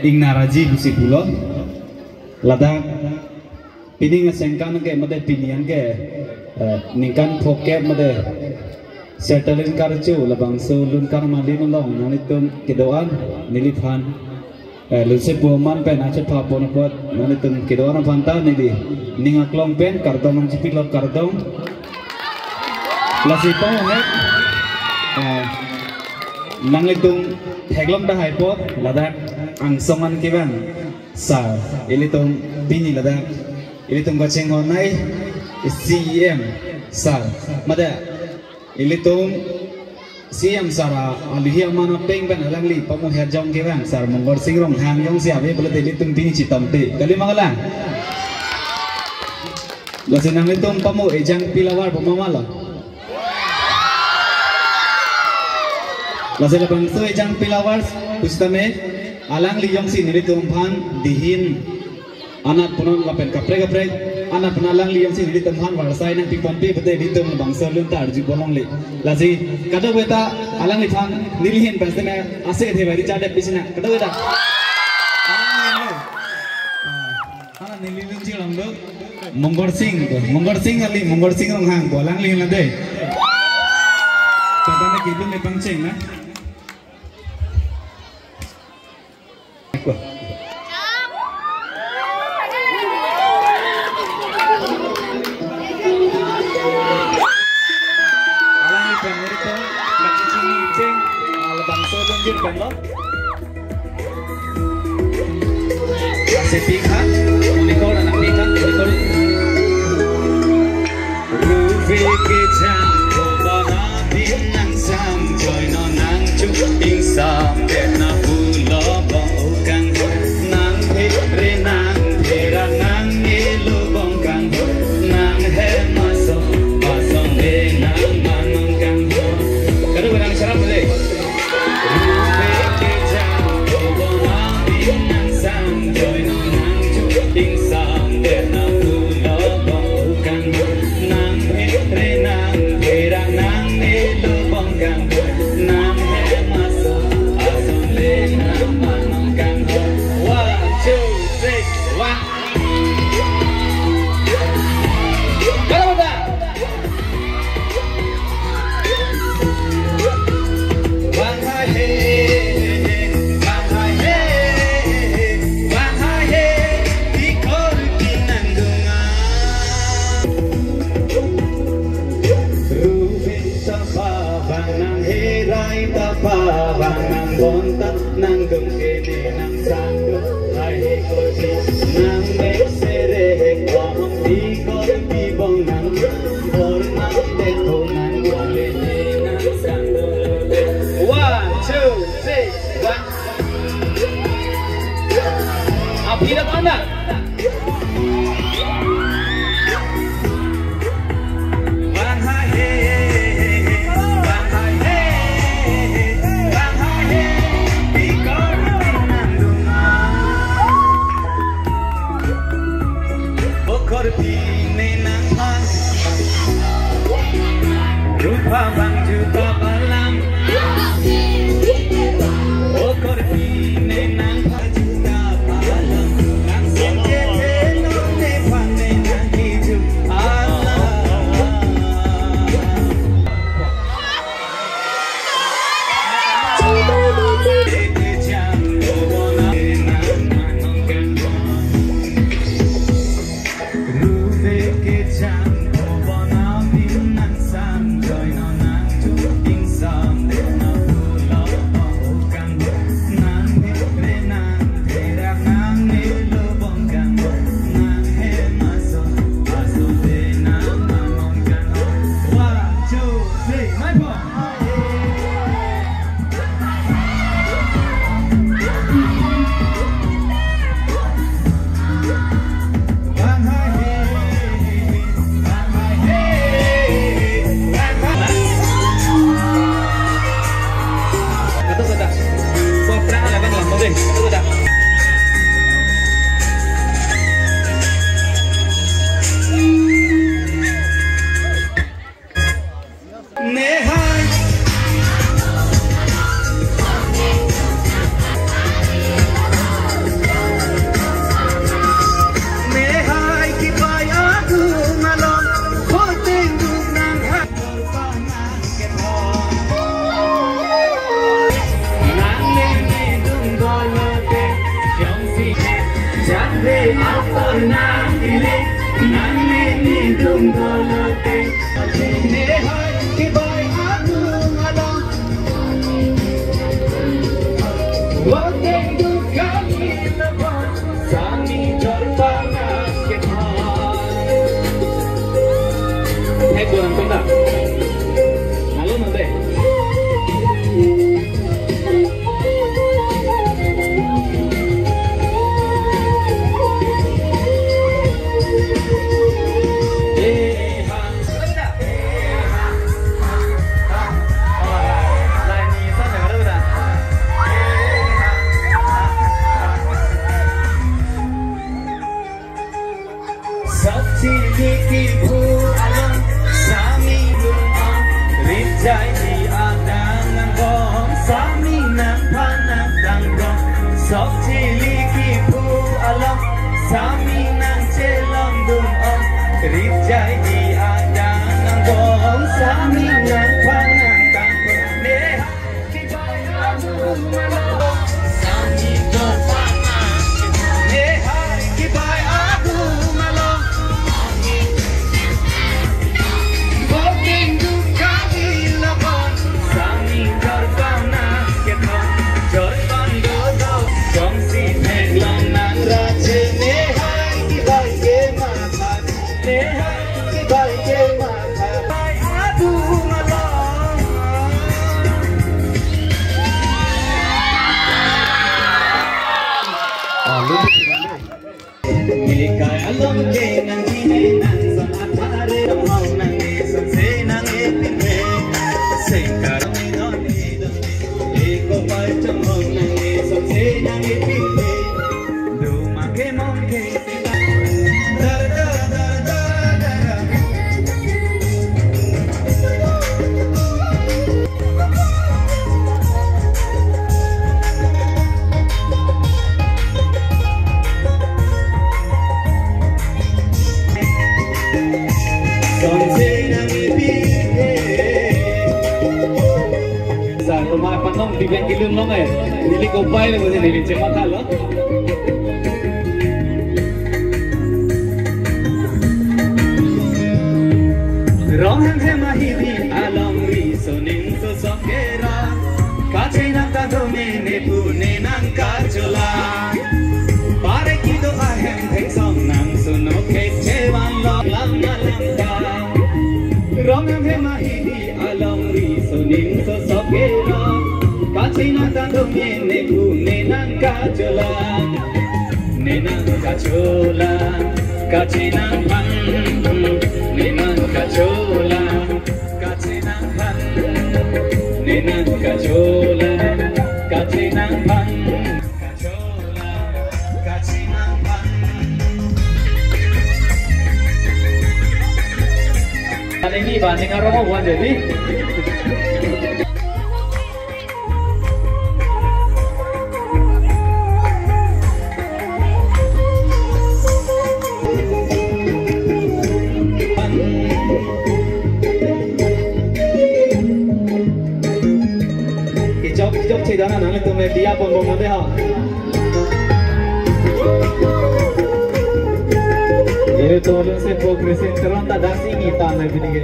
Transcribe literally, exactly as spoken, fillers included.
Ingnar Aji pusi pulo. Ladak pining asengkan ke mate pini an ke, eh, ningkan phokep mate Sertalin Karcho labangso Lun Karmali along nanglitum kedo-an neliphan, eh, lunse pu aman pen achepha pon apot nanglitum kedo-an aphan ta neli ning aklong pen kardom nangchipilo, kardom. Lasi pamohek, eh, nanglitum theklong tahai apot ladak angsong an kevang sir, ilitum pini ladak ilitum kachinghon nai C E M sir, mate ilitum C E M sir a, aluhi aman apeng pen alangli pamohek jong kevang sir Mongorsing Ronghang jongsi ave pulote ilitum pini chitomte, kali ma kalang? Lasi nanglitum pamo ejang pilavar bomamala. Lasi labangso ejang pilavar pusitame alangli jongsi nelitum aphan dihin anat punon lapen kaprek kaprek anat pun alangli jongsi nelitum aphan varsai nangpiponpe pute nelitum labangso alun ta arju pon longle. Lasi kadokave ta alangliphan nelihin pen sitame ase kethe bai richard dep pisina kadokave ta. Alang neli lun chilong do. Mongorsing do. Mongorsing kali, Mongorsing Ronghang do. Alangli la de. Tata na kidun le pangcheng na. Alangli pen nelitum, lagi chini cheng, ah, labangso lunjir pen lo. Sepikha, unikor anak pikha, unikor. Ruve kejang, kobara din nang sam, joy no nang chuk, ingsam, bet na pulo bong ukang, nang phe, re nang, phera nang, elo bong kang, nang he maso, masong le nang manong kang. Kadu barang syarat boleh. One, two, three, one. Kalau udah. Bang hai he, bang hai he, bang hai he, ikor kinandunga. Ruve tapa bang nang herai tapa bang nang bonta nang dong kene nang sangdong hai he korbi nang mek sere he komong di korbi bong nang. One, two, three, one. Aphi dak mana? Bang hai he, bang hai he, bang hai he, ikor kinandunga. Okor pine nang phan. Rupa bang juta balang. Okor pine nang phan juta balang. Nang sente no ne phan ne Hei, kurang tunggal. Lalu nanti. Sop chili kephu along sami dun-ong, rit jaiji adang nangbom, sami nangphan nangtangdong. Sop chili kephu along sami nangchelong dun-ong, rit jaiji adang nangbom, sami nangphan nangtangdong. Neha Sa, tuma panong bibeng kilun long eh. Neli kopai le, neli chematha lo. Rong hemhem ahidi along riso nimso sokera. Kachinang ta dome ne pu ne nangkachola. Pare kedo ahem thengsong nangsuno kekche vanlo lam malam ta. Rong hemhem ahidi along riso nimso sokera. Kachinang ta dome ne pu ne nangkachola. Ne nangkachola, kachinang phan, ne nangkachola, kachinang phan, ne nangkachola, kachinang phan, kachola, kachinang phan. Ane ni ba, ne ngarong wan jadi. Kechok kechok chedana nanglitum me biya pon bom nade ha. Ilitum alun se po presenter ta dasi ni ta na binige.